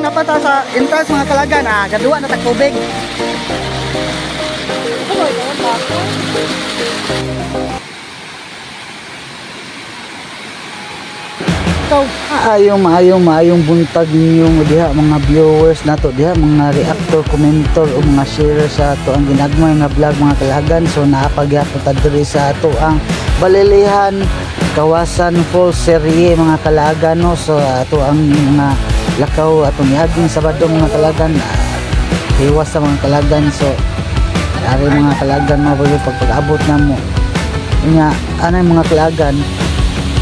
Napata sa entrance, mga kalagan, gaduwa na tag tubig. Ikaw. Maayong maayong maayong buntag ninyong diha, mga viewers nato diha, mga reactor, commentor o mga sharer sa ato ang ginagmay nga vlog, mga kalagan. So naapagyapon ta diri sa ato ang Balilihan Kawasan Falls serye, mga kalagan, no. So ato ang mga lakaw atong niaging Sabado, mga kalagan, hiwas sa mga kalagan. So ari, mga kalagan, mga bago pag pag-abot na mo nga anay, mga kalagan,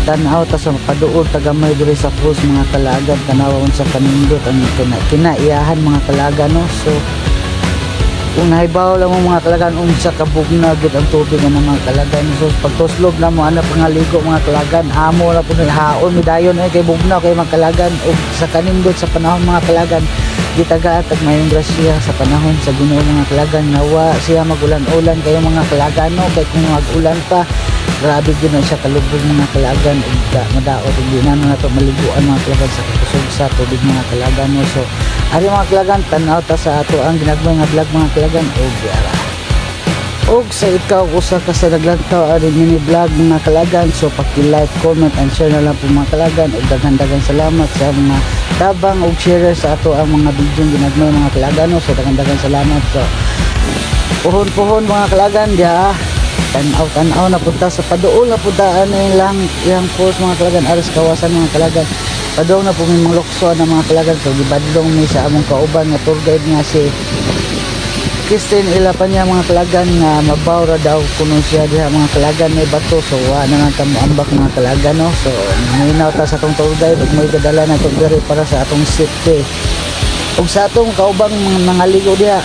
tan-aw ta sa paduol tagamay diri sa falls, mga kalagan. Tanawa unsa kanindot ang kinaiyahan, mga kalagan, no. So kung nahibaw lang mo, mga kalagan, unsa kabugna gid ang tubig ana, mga kalagan. So pagtuslob na mo ana pangaligo, mga kalagan, amo na pud haon mi dayon ay kay bugnaw kay, mga kalagan. Ug sa kanindot sa panahon, mga kalagan, gitagaan tag mayong grasya sa panahon sa Ginoo, mga kalagan. Nawa siya magulan-ulan kayo, mga kalagan, no, kay kung mag-ulan pa, grabe gyud na siya kalubog, mga kalagan, ug madaot ug di na nato maliguan, mga kalagan, sa kusog sa tubig, mga kalagan, no. So ari, mga kalagan, tan-aw ta sa ato ang ginagmay nga vlog, mga kalagan. Ug ara, ug sa ikaw usa ka sa naglantaw ani mini vlog, mga kalagan, so paki-like, comment and share na lang po, mga kalagan. Ug daghan-daghan salamat sa mga tabang ug share sa ato ang mga video ginagmay, mga kalagan, no. So daghan-daghan salamat. So puhon-puhon, mga kalagan, diha tan-aw tan-aw na punta sa paduol na punta ano lang yang falls, mga kalagan, aris kawasan, mga kalagan. Padong na po may mga lukso na, mga kalagan. So gibadlong mi sa among kauban nga tour guide nga si Christine Ilapanya, mga kalagan, nga mabaw ra daw kuno siya diha, mga kalagan, may bato. So wa na lang ta moambak, mga kalagan, no. So minaw ta sa atong tour guide ug may gadala na to diri para sa atong safety ug sa atong kaubang mga ligo diha.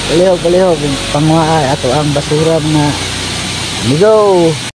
Palihog palihog, panguha ato ang basura, mga amigo.